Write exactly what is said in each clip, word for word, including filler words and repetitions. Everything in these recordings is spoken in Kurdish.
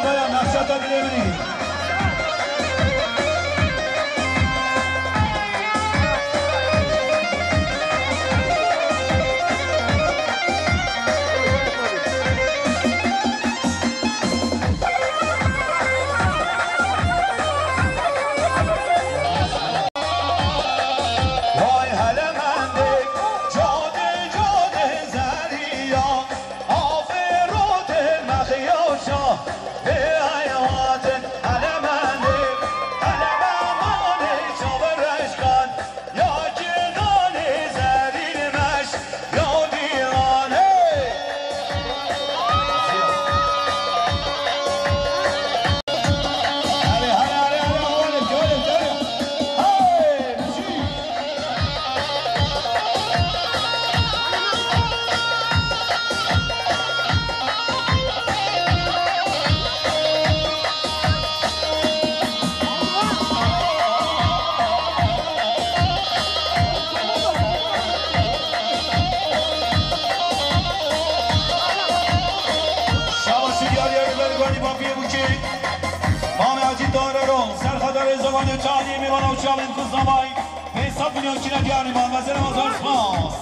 Vaya, nexşa te dilê min î. Vay hele mendek, cadê cadê zeriya, afê rotê mexiyawşa, bê heywatin hele mendek, hele memanê çavir reşkan, ya kî danê zerî meş, ya dîwanê. Şabaşî diyariyê li ber Gwanî Bapiyê Bûkê. Mamê Hacî Tahir Ero, serxedarê Zewanê Çaliyê, mêvana û çavên Kuznavay, pênc sed milyon çîne diyarî man, mezin e, zor spas.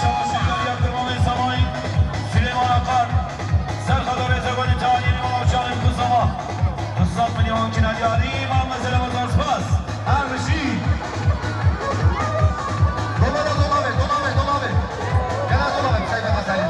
Şaşî Kariya Kurbanê Samayî, Süleyman Akar, Serxada Rêzegonê Tealî Nîvan Avçanên Kuzama, du sed milyon kina diyarî, ma mezele wezan spas. Her bijî. Dola, dola, dola, dola, dola. Gel, dola, sen de mesela.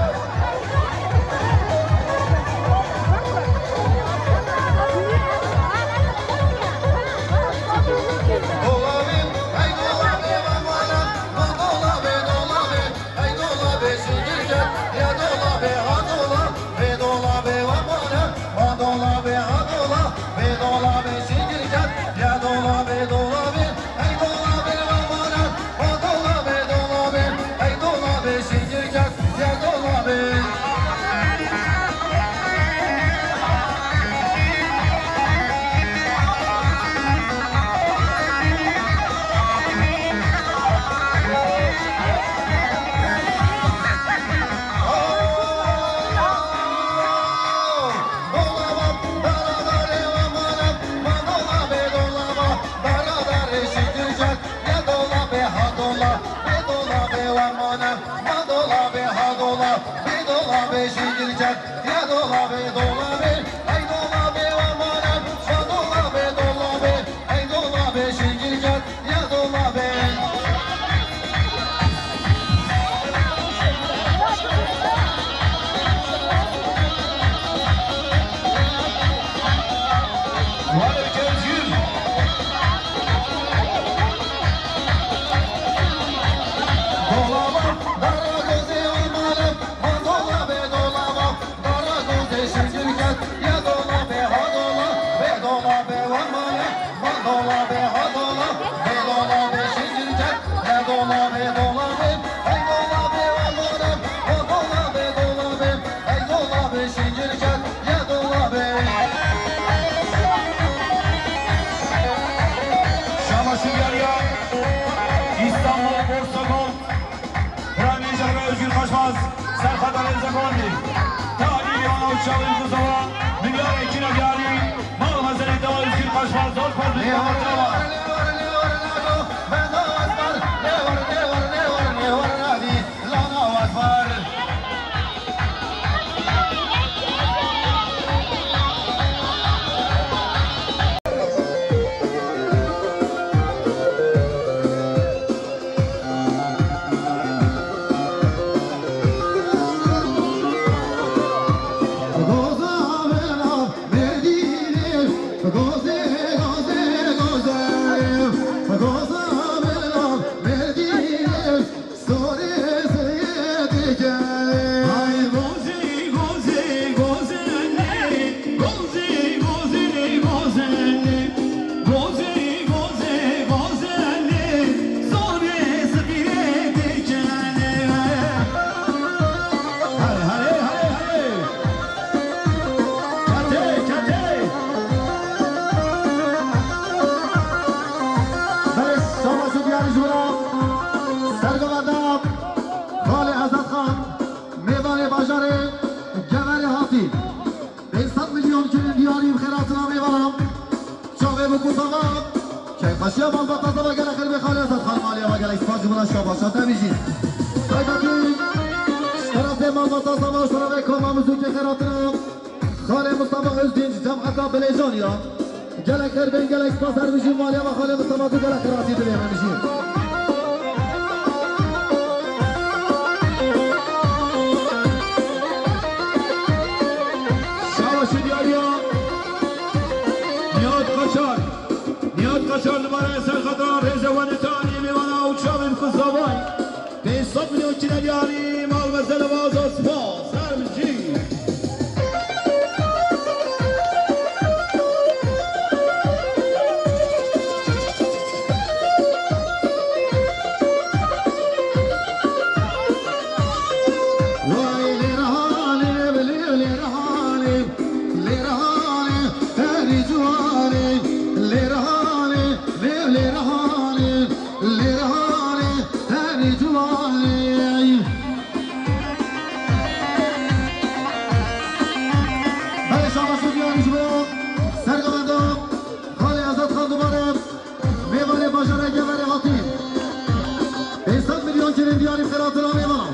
Şama Şingalya, İstanbul, Borsa Gold. Birayê min Jexre Özgür Kaşmaz, Serxada Rêzegonê Tealî Nîvan Avçanên Kuzama, milyarê kina diyarî, mal mezelê dewa Özgür Kaşmaz, zor pez bi çawa. Gozê, gozê, gozê, goza mela merdî, sorê seyê dike. Ay gozê, gozê, gozenê, gozê, gozê, gozenê, gozê, gozê, gozenê, sorê seyê dike. Hey, hey, hey, hey. Ketê, ketê. Belê şabaş û diyarî ji we re. Sergovenda Xalê Azad Xan, mêvanê bajarê Geverê hatî. Pênc sed milyon kirin diyarî bi xêratina mêvana. Çavê bûk û zava. Keyfxweşiya malbata zava gelek xêr bê Xalê Azad Xan, malê ava gelek spas ji min re şabaşa te bijî. Taybetî şerefê malbata zava, şerefê koma mizûkê xêratina. Xalê Mustafa Özdinç, cemeta Bilêjan ya. Gelek xêr bên, gelek spas, her bijî, malê ava Xalê Mustafa tu gelek xêratî divê, her bijî. Şabaş û diyariya Nihat Kaçar. Nihat Kaçar dibare ser xatira rêzevendê te anî mêvana û çavên xwe zavay. Pênc sed milyon kine diyarî, mal mezele vazo spas, her bijî. Vay lê rehanê, bilê lê rehanê, lê rehanê, herî ciwanê, lê rehanê, lê lê rehanê, lê rehanê, herî ciwanê. Belê şabaş û diyarî ji bo sergovenda Xalê Azad Xan dubare. Mêvanê bajarê Geverê hatî. Pênc sed milyon kirin diyarî xêratina mêvana.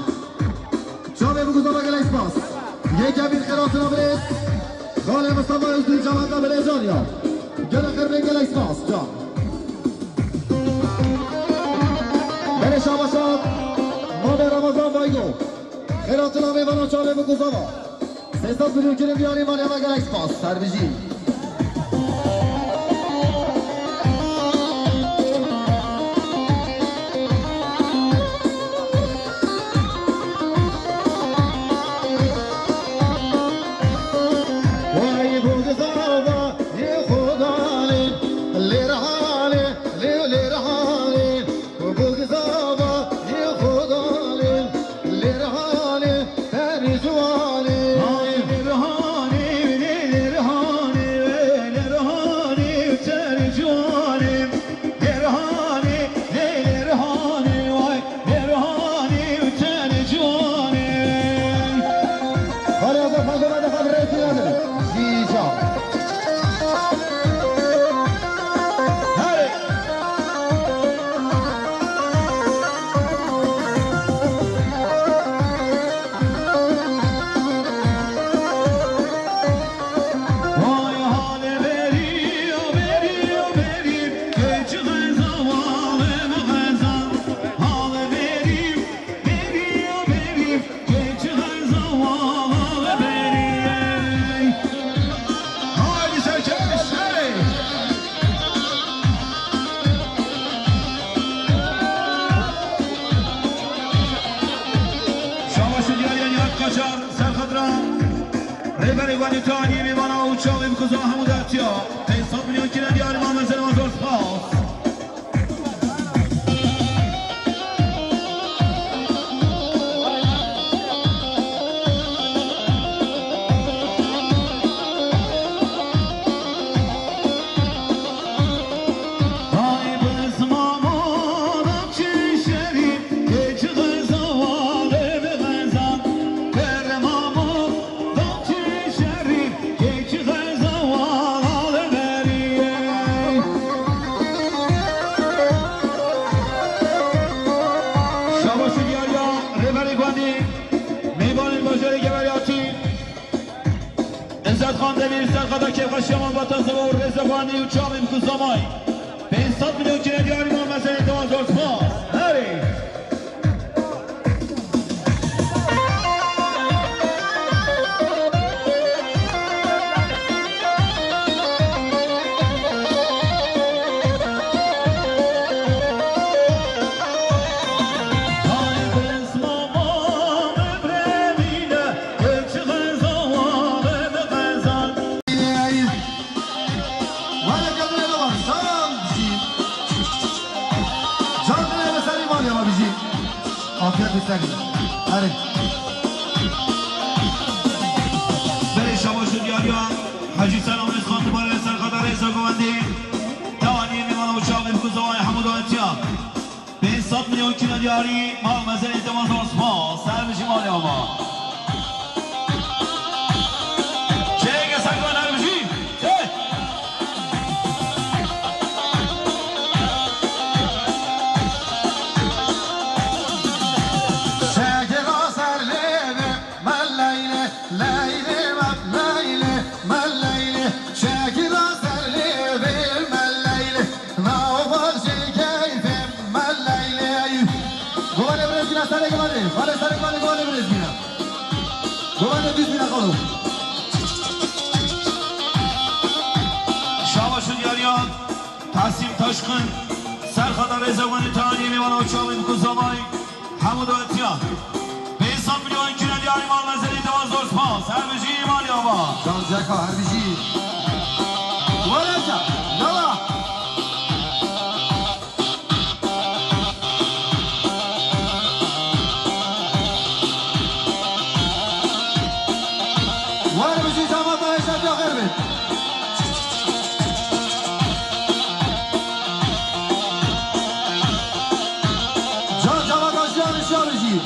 Çavê bûk û zava gelek spas. Yekemîn xêratina birêz Xalê Mustafa Özdinç, cemeta Bilêjan ya. Gelek xêr bên, gelek spas. Can. Belê şabaşa Mamê Ramazan Baygo. Xêratina mêvana çavê bûk û zava. Sê sed milyon kirin diyarî, malê ava gelek spas. Her bijî. Vay bu gizava yê Xudanê, lê rehanê, lê, lê rehanê. Bugzava yê Xudanê, lê rehanê, perî ciwanê. Ay lê rehanê, lê, lê rehanê, lê rehanê, perî ciwanê. Lê rehanê, lê, lê rehanê, ay lê rehanê, perî ciwanê. Xalê Azad Xan, dema de xatirê tîya de. Jî ca. Herê. Vay halê berî, o berî, o berî, keçi xeza, wale mi xeza. Halê berî, berî, o berî, keçi xeza, wale berî. Haydi serkeş, hey! Şabaş û diyariya Nihat Kaçar, ser xatira Rêberê Wanê Tanî, mêvana û çavê bi kuza hemû datiya. Pênc sed milyon kine diyarî, ma mezin, ma zor spas. Şabaş û diyariya Rêberê Gundî, mêvanên bajarê Geverê hatî. Îzzet Xan Demîr, serxeta kêfxweşiya malbata zava û rêzevendî û çavên ku zavay. Pênc sed milyon kine diyarî, ma mezelê te wan zor spas. Herê. Erê. Belê şabaş û diyariya Hecî Selamê Xan dibare serxada rêza govendê. Tewaniyê mêvana û çavê bi ku zewayê hemû dawetiya. Pênc sed milyon kîlo diyarî, mal mezenê te mazar spas. Ser bijî malê ava. Çêke serkan her bijî. Çê. Şekera ser lê ve me leylê, leylê me leylê, me leylê. Şekera ser lê ve me leylê. Navbazê keyfê me leylê. Guvalê birêz gîna serê guvalê. Guvalê serê guvalê, guvalê birêz gîna. Guvalê düz gîna xalo. Şabaş û diyariya Tahsîn Taşkın. Serxada rêzewanê taniyê mêvana û çavên ku zavay. Hemû dawetiya. Pênc sed milyon kîlo diyarî mal mezenê te mazar spas. Her bijî malê ava. Can Ceka, her bijî. Were ca, yala. Were bijî, cama da hêşa xêr bin. Can cama da şiyan şiyan bijî.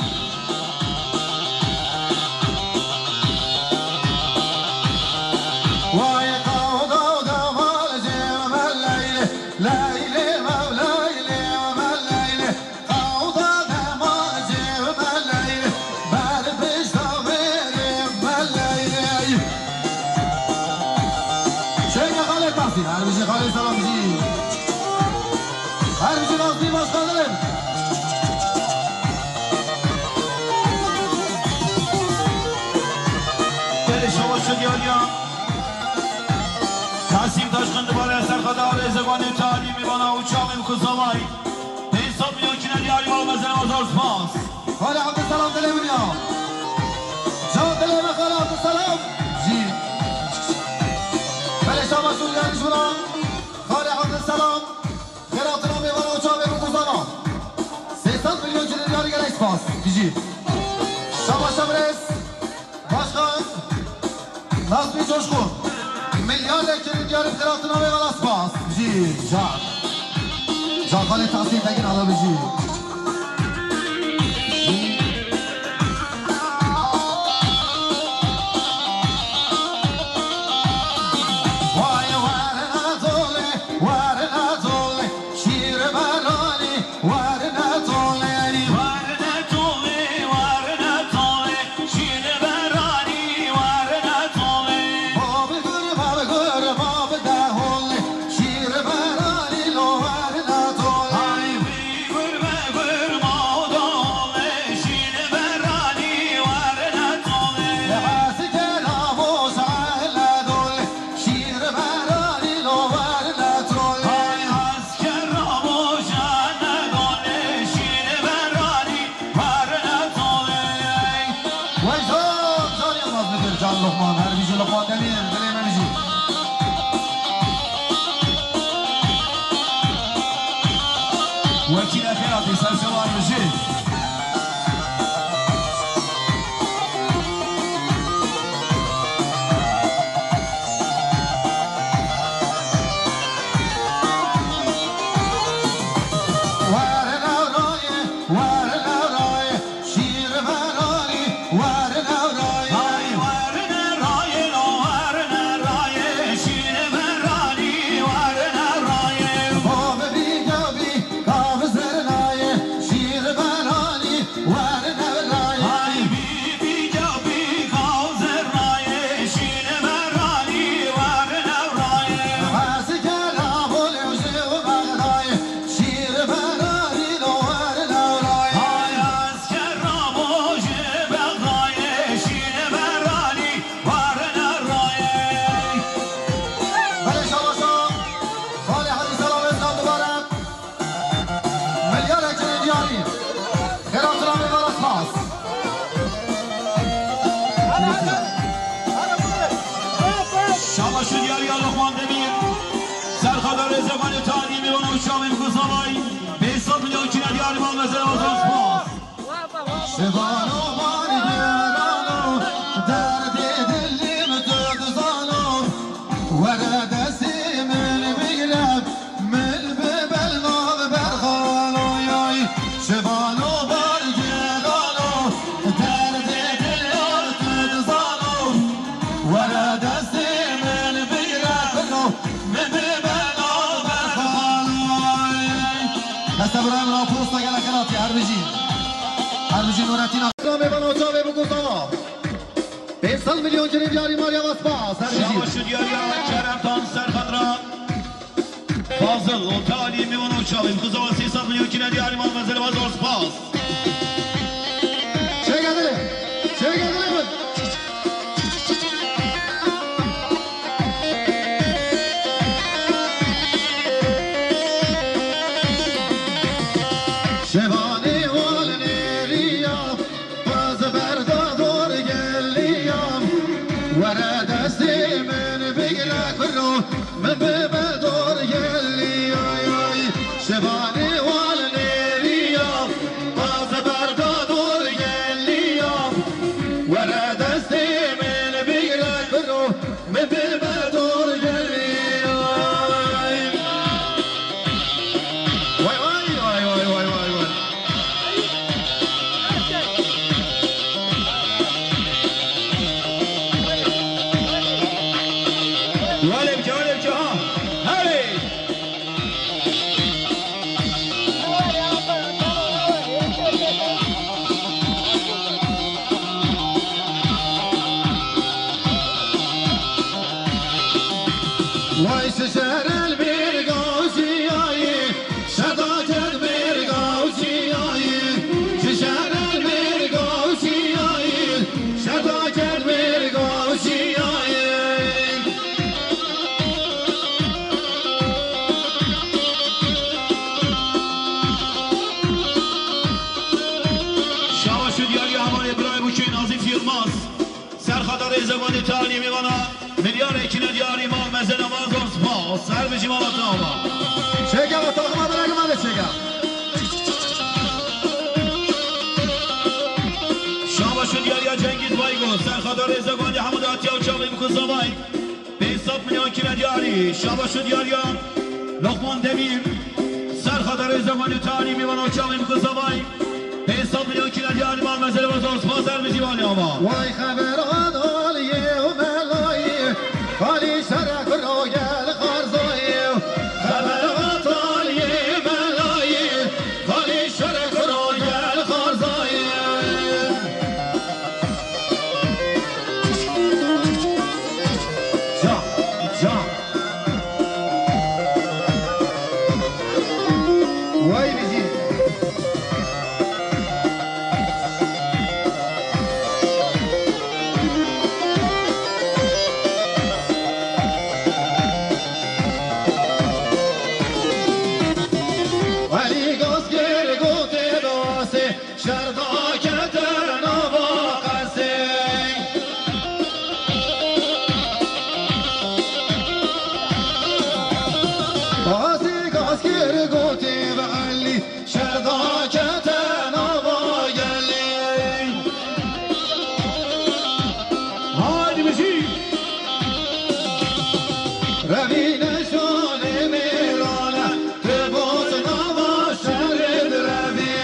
Vay qawda da mal cem leylê, leylê me leylê me leylê. Qawda da mal cem leylê, ber pişta verê me leylê. Şêke xalê Tahsîn, her bijî xalê Selamcî. Her bijî rastî başkanlarım. Gelê şabaş û diyariya Tahsîn Taşkın dibare serxada rêzewanê taniyê mêvana û çavên ku zavay. Pênc sed milyon kîlo diyarî mal mezenê mazar spas. Xalê Abdulselam dilê min ya. Can dilê min Xalê Abdulselam. Jî. Belê şabaş û diyarî ji wan. Xalê Abdulselam. Xêratina mêvana û çavê ku kuzana. Sê sed milyon kîlo diyarî gelek spas. Jî. Şabaş birêz. Başkan Nazmi Coşkun. Milyarek kirin diyarî xêratina mêvana spas. Jî. Can. Can xalê Tahsîn Tekin ala bijî. Vay warna dole, warna dole, şîr baranî, warna dole. Warna dole, warna dole, şîr baranî, warna dole. Babi gur, babi gur, babi dahole, şîr baranî lo warna dole. Ay, bi gur, bi gur, ma dole, şîr baranî, warna dole. Askera bo sahla dole, şîr baranî lo warna dole. Ay, askera bo sahla dole, şîr baranî, warna dole. Wey can, can Yilmaz Midir, can Lokman, her bijî Lokman Demir, dilê me bijî. Wekîlê xêratê ser sewar bijî. Warna dole, warna dole. Şîr baranî warna rayê. Ay warna rayê lo, warna rayê. Şîr baranî warna rayê. Bo bi bî gabî kav zernayê. Şîr baranî warna rayê. Ay bî bî gabî kav zernayê. Şîr baranî warna rayê. Askera bo lewjê û Bexdayê. Şîr baranî lo warna rayê. Ay asker ramo ji Bexdayê, şîr baranî warna rayê. Belê şabaşa, Xalê Hecî Selam Êzgan dibare. Milyarek kirin diyarî. Xêratina mêvana spas. Şabaş û diyariya Lokman Demîr. Serxada rêzevanê tanî mêvana û çavên ku zavay. Pênc sed milyon kîna diyarî mal mezenê mazar spas. Şevano bar gelano, derdê dilê min tu dizano. Were destê min bigire, min bibe li nav berxano yay. Şevano bar gelano, derdê dilê min tu dizano. Were destê min bigire, bino, min bibe nav berxano yay. Deste birayê min a posta gelek gelatiye, her bijî. Her bijî Nurettin Akramê bana çavê bikuzama. Pênc sed milyon kirê diyarî Maria ve spas, her bijî. Şabaş û diyariya Kerem Tan Serxan ra. Fazıl û Talî Miwan û çavê bikuzama sê sed milyon kirê diyarî Maria ve spas. Çêke dilê, çêke dilê min. Şevanê wal nêriya, ez berda dor geliya. Were destê min bigire kuro, min bibe dor geliya. Şevanê wal nêriya, ez berda dor geliya. Were destê min bigire kuro, min bibe dor geliya. Vay, vay, vay. Wale bike, wale bike, ha. Hey! Vay şişerel bir gavşiyayı, şeda ked bir gavşiyayı, şişerel bir gavşiyayı, şeda ked bir gavşiyayı. Şabaş û diyariya hevalê birayê Buçê Nazif Yilmaz. Serxada rêzegandê talî mêvana milyarê kine diyarî mal mezena mal zor spas. Ser bijî mala tava. Çêke ve takıma bırakma de çêke. Şabaş û diyariya Cengiz Baygo. Serxada rêzegandê hemû datiya û çavê bikuzamay. Pênc sed milyon kine diyarî, şabaş û diyariya Lokman Demîr, Serxada rêzegandê talî mêvana û çavê bikuzamay. Pênc sed milyon kine diyarî mal mezele ve zor spas, her bijî valî ama. Vay xebera daliyê û melayê, xalî şere kuro gel xarzayê. Xebera daliyê melayê, xalî şere kuro gel xarzayê. Ca, ca. Way bijî. Elî gaz kir gotê basê. Şer dakete nava qesê. Qasî qas kir gotî ve Elî, şer dakete nava gelî. Haydi bijî. Revîne şalê mêrane. Ti bos nava şerê direvî.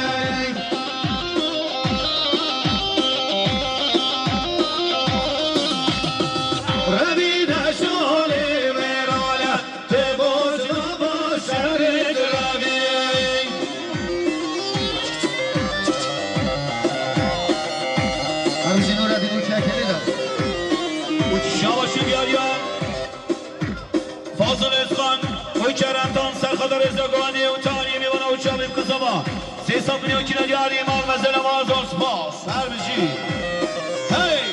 Revîne şalê mêrane, ti bos nava şerê direvî. Her bijî Nureddin û Çekelî de. Şabaş û diyariya. Fazıl Özkan, Oyçer Ertan, Serxada Rêzeguanê û taliyê mêvana û çavê kizava. Sê sed milyon kine diyarî mal mezele mal zor spas. Her bijî. Hey!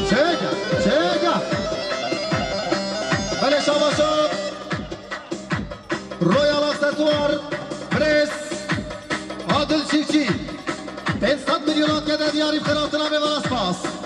Çêke, çêke. Belê şabaşo. Royal Aksesuar, Pres, Adil Çiftçi. Pênc sed milyon. Yılan kede diyarî xeratina mêvana spas.